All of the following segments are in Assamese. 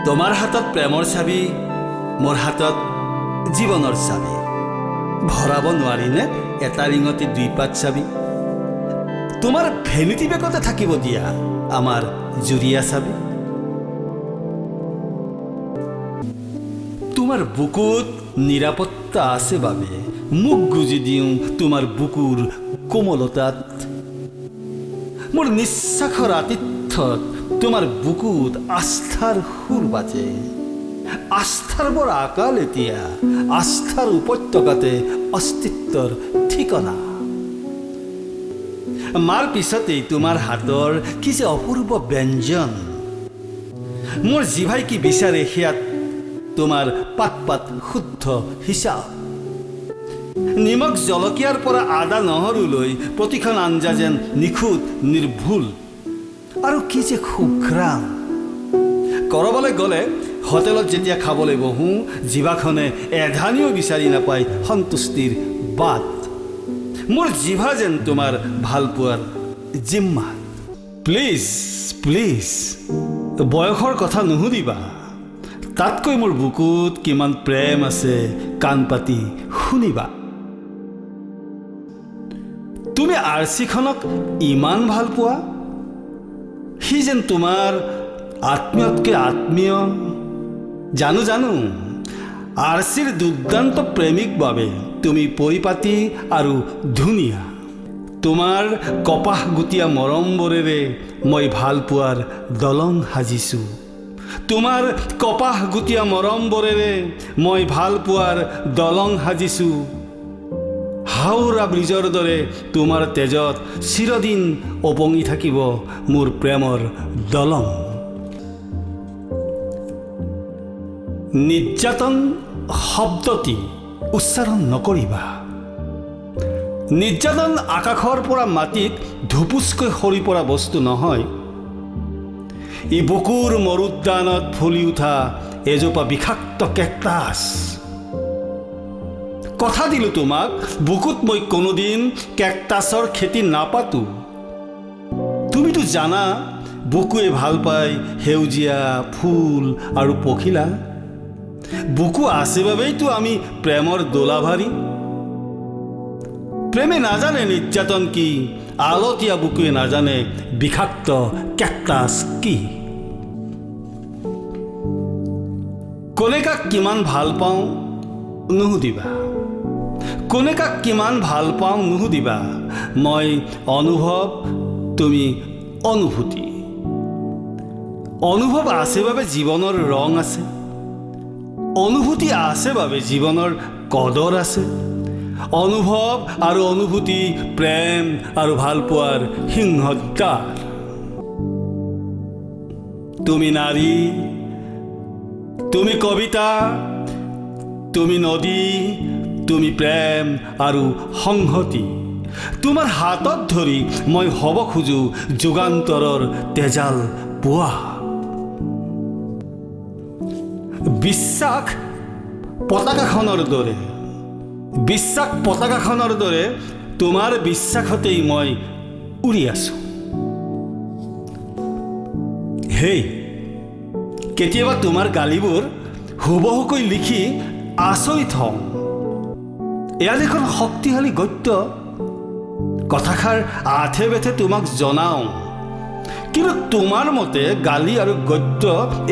তোমাৰ হাতত প্ৰেমৰ চাবি, মোৰ হাতত জীৱনৰ চাবি। ভৰাব নোৱাৰিনে এটা ৰিঙতে দুই পাত চাবি? তোমাৰ ভেনিটি বেগতে থাকিব দিয়া আমাৰ জুৰীয়া চাবি। তোমাৰ বুকুত নিৰাপত্তা আছে বাবে মুখ গুজি দিওঁ তোমাৰ বুকুৰ কোমলতাত। মোৰ নিশ্বাসৰ আতিথ্যত তোমাৰ বুকুত আস্থাৰ সুৰ বাজে। আস্থাৰ বৰ আকাল এতিয়া, আস্থাৰ উপত্যকাতে অস্তিত্বৰ ঠিকনা। মাৰ পিছতেই তোমাৰ হাতৰ কি যে অপূৰ্ব ব্যঞ্জন, মোৰ জিভাই কি বিচাৰে সেয়াত তোমাৰ পাত পাত শুদ্ধ হিচাপ। নিমখ জলকীয়াৰ পৰা আদা নহৰুলৈ প্ৰতিখন আঞ্জা যেন নিখুঁত নিৰ্ভুল, আৰু কি যে সুঘ্ৰাণ। কৰবালৈ গ'লে হোটেলত যেতিয়া খাবলৈ বহোঁ, জিভাখনে এধানিও বিচাৰি নাপায় সন্তুষ্টিৰ বাট। মোৰ জিভা যেন তোমাৰ ভালপোৱাৰ জিম্মা। প্লিজ প্লিজ বয়সৰ কথা নুসুধিবা, তাতকৈ মোৰ বুকুত কিমান প্ৰেম আছে কাণ পাতি শুনিবা। তুমি আৰচিখনক ইমান ভাল পোৱা, সি যেন তোমাৰ আত্মীয়তকৈ আত্মীয়। জানো জানো, আৰচিৰ দুৰ্দান্ত প্ৰেমিক বাবে তুমি পৰিপাতি আৰু ধুনীয়া। তোমাৰ কপাহ গুটীয়া মৰমবোৰেৰে মই ভাল পোৱাৰ দলং সাজিছোঁ। তোমাৰ কপাহ গুটীয়া মৰমবোৰেৰে মই ভাল পোৱাৰ দলং সাজিছোঁ। হাওৰা ব্ৰিজৰ দৰে তোমাৰ তেজত চিৰদিন ওপঙি থাকিব মোৰ প্ৰেমৰ দলং। নিৰ্যাতন শব্দটি উচ্চাৰণ নকৰিবা। নিৰ্যাতন আকাশৰ পৰা মাটিত ধুপুচকৈ সৰি পৰা বস্তু নহয়। ই বুকুৰ মৰুদ্যানত ফুলি উঠা এজোপা বিষাক্ত কেকটাছ। কথা দিলোঁ তোমাক, বুকুত মই কোনোদিন কেকটাছৰ খেতি নাপাতোঁ। তুমিতো জানা বুকুৱে ভাল পায় সেউজীয়া ফুল আৰু পখিলা। বুকু আছে বাবেইতো আমি প্ৰেমৰ দোলাভাৰী। প্ৰেমে নাজানে নিৰ্যাতন কি, আলতীয়া বুকুৱে নাজানে বিষাক্ত কেকটাছ কি। কোনে কাক কিমান ভাল পাওঁ নুসুধিবা, কোনে কাক কিমান ভাল পাওঁ নুসুধিবা। মই অনুভৱ, তুমি অনুভূতি। অনুভৱ আছে বাবে জীৱনৰ ৰং আছে, অনুভূতি আছে বাবে জীৱনৰ কদৰ আছে। অনুভৱ আৰু অনুভূতি প্ৰেম আৰু ভালপোৱাৰ সিংহদ্বাৰ। তুমি নাৰী, তুমি কবিতা, তুমি নদী, তুমি প্ৰেম আৰু সংহতি। তোমাৰ হাতত ধৰি মই হ'ব খোজোঁ যুগান্তৰৰ তেজাল পুৱা। বিশ্বাস পতাকাখনৰ দৰে, বিশ্বাস পতাকাখনৰ দৰে তোমাৰ বিশ্বাসতেই মই উৰি আছোঁ। হেই, কেতিয়াবা তোমাৰ গালিবোৰ হুবহুকৈ লিখি আচৰিত হওঁ। এয়া দেখোন শক্তিশালী গদ্য। কথাষাৰ আথে বেথে তোমাক জনাওঁ, কিন্তু তোমাৰ মতে গালি আৰু গদ্য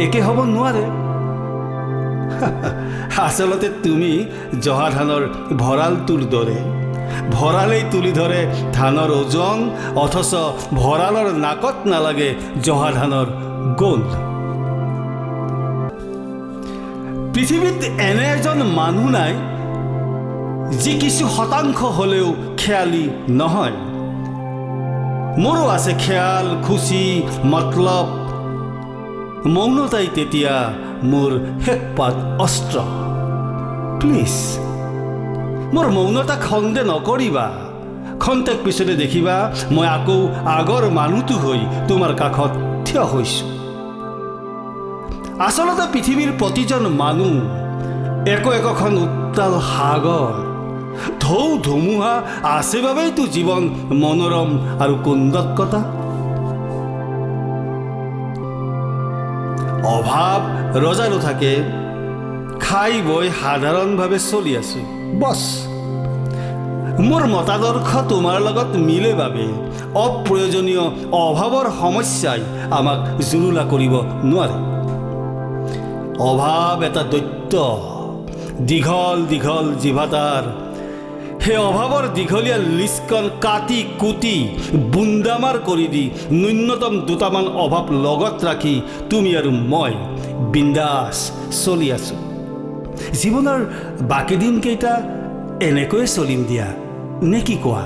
একে হ'ব নোৱাৰে। আচলতে তুমি জহা ধানৰ ভঁৰালটোৰ দৰে। ভঁৰালেই তুলি ধৰে ধানৰ ওজন, অথচ ভঁৰালৰ নাকত নালাগে জহা ধানৰ গোন্ধ। পৃথিৱীত এনে এজন মানুহ নাই যি কিছু শতাংশ হ'লেও খেয়ালি নহয়। মোৰো আছে খেয়াল, খুচি, মতলব। মৌনতাই তেতিয়া মোৰ শেষপাত অস্ত্ৰ। প্লিজ মোৰ মৌনতাক সন্দেহ নকৰিবা। খন্তেক পিছতে দেখিবা মই আকৌ আগৰ মানুহটো হৈ তোমাৰ কাষত থিয় হৈছোঁ। আচলতে পৃথিৱীৰ প্ৰতিজন মানুহ একো একোখন উত্তাল সাগৰ। ঢৌ ধুমুহা আছে বাবেইতো জীৱন মনোৰম আৰু কুন্দত কটা। অভাৱ ৰজাৰো থাকে, খাই বৈ সাধাৰণভাৱে চলি আছোঁ, বছ। মোৰ মতাদৰ্শ তোমাৰ লগত মিলে বাবে অপ্ৰয়োজনীয় অভাৱৰ সমস্যাই আমাক জুৰুলা কৰিব নোৱাৰে। অভাৱ এটা দৈত্য, দীঘল দীঘল জিভা তাৰ। সেই অভাৱৰ দীঘলীয়া লিষ্টখন কাটি কুটি বুন্দামাৰ কৰি দি ন্যূনতম দুটামান অভাৱ লগত ৰাখি তুমি আৰু মই বিন্দাছ চলি আছোঁ। জীৱনৰ বাকী দিনকেইটা এনেকৈয়ে চলিম দিয়া, নে কি কোৱা?